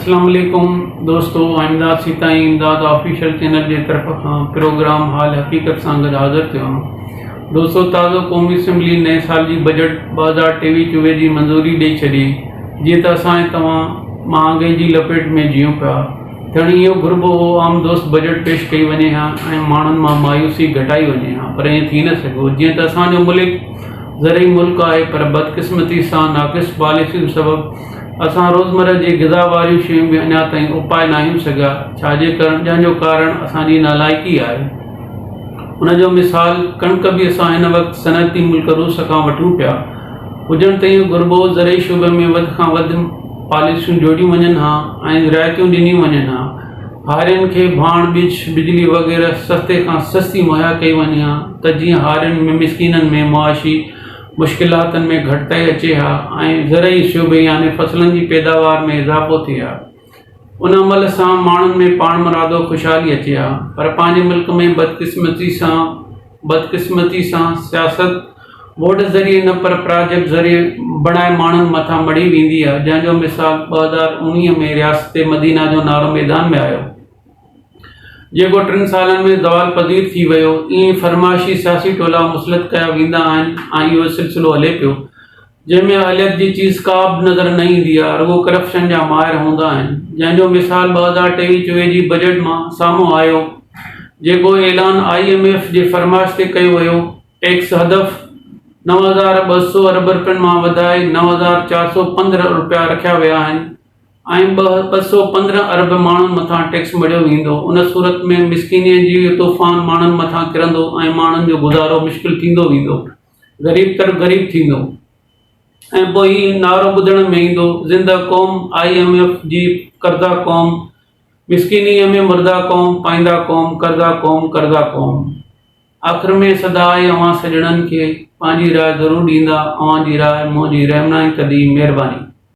اسلام عليڪم دوستو امداد سيتائي امداد آفيشل چينل جي طرف کان پروگرام حال حقيقت سان گڏ حاضر ٿيو آهيان دوستو تازو قومي اسيمبلي نئين سال جي بجيٽ 2023 24 جي منظوري ڏئي ڇڏي جيئن ته اسان ۽ توهان مهانگائي جي لپيٽ ۾ جيئون پيا ٿيڻ اهو گهربو هو عام دوست بجيٽ پيش ڪئي وڃي ها ۽ ماڻهن مان مايوسي گهٽائي وڃي ها پر ائين ٿي نه سگهيو جيئن ته اسان جو ملڪ زرعي ملڪ آهي پر بدقسمتي سان ناقص پاليسين سبب اسان روزمره جي غذا واريون شيون به اڃا تائين اپائي ناهيون سگهيا، ڇا جي ڪرڻ جنهن جو ڪارڻ اسان جي نالائقي آهي. ان جو مثال ڪڻڪ به اسان هن وقت صنعتي ملڪ روس کان وٺون پيا. هجڻ ته ايئن گهربو زرعي شعبي ۾ وڌ کان وڌ پاليسيون جوڙيون وڃن ها ۽ رعايتون ڏنيون وڃن ها. هارين کي ڀاڻ، ٻج، بجلي وغيره سستي کان سستي مهيا ڪئي وڃي ها ته جيئن هارين ۾ مسڪينن ۾ معاشي مشڪلاتن ۾ گهٽتائي اچي ها ۽ زرعي شعبي يعني فصلن جي پيداوار ۾ اضافو ٿئي ها. ان عمل سان ماڻهن ۾ پاڻمرادو خوشحالي اچي ها پر پنهنجي ملڪ ۾ بدقسمتي سان بدقسمتي سان سياست ووٽ ذريعي نه پر پراجيڪٽ ذريعي بڻائي ماڻهن مٿان مڙهي ويندي آهي جنهن جو مثال 2019 ۾ رياست مدينه جو نعرو ميدان ۾ آيو. جيڪو ٽن سالن ۾ زوال پذير ٿي ويو. ائين فرمائشي سياسي ٽولا مسلط ڪيا ويندا آهن ۽ اهو سلسلو هلي پيو، جنهن ۾ اهليت جي چيز ڪا به نظر نه ايندي آهي، رڳو ڪرپشن جا ماهر هوندا آهن، جنهن جو مثال 2023 24 جي بجيٽ مان سامهون آيو، جيڪو اعلان I M F جي فرمائش تي ڪيو ويو، ٽيڪس هدف 9200 ارب رپين مان وڌائي 9415 رپيا رکيا ويا آهن. ۽ 215 ارب ماڻهن مٿان ٽيڪس مڙهيو ويندو، ان صورت ۾ مسڪينيء جي طوفان ماڻهن مٿان ڪرندو ۽ ماڻهن جو گذارو مشڪل ٿيندو ويندو، غريب تر غريب ٿيندو ۽ پوء هي نعرو ٻڌڻ ۾ ايندو، زنده قوم، I M F جي قرضا قوم، مسڪينيء ۾ مرده قوم، پائنده قوم، قرضا قوم، قرضا قوم. آخر ۾ صدا آهي اوهان سڄڻن کي پنهنجي راء ضرور ڏيندا، اوهان جي راء منهنجي رهنمائي ڪندي، مهرباني.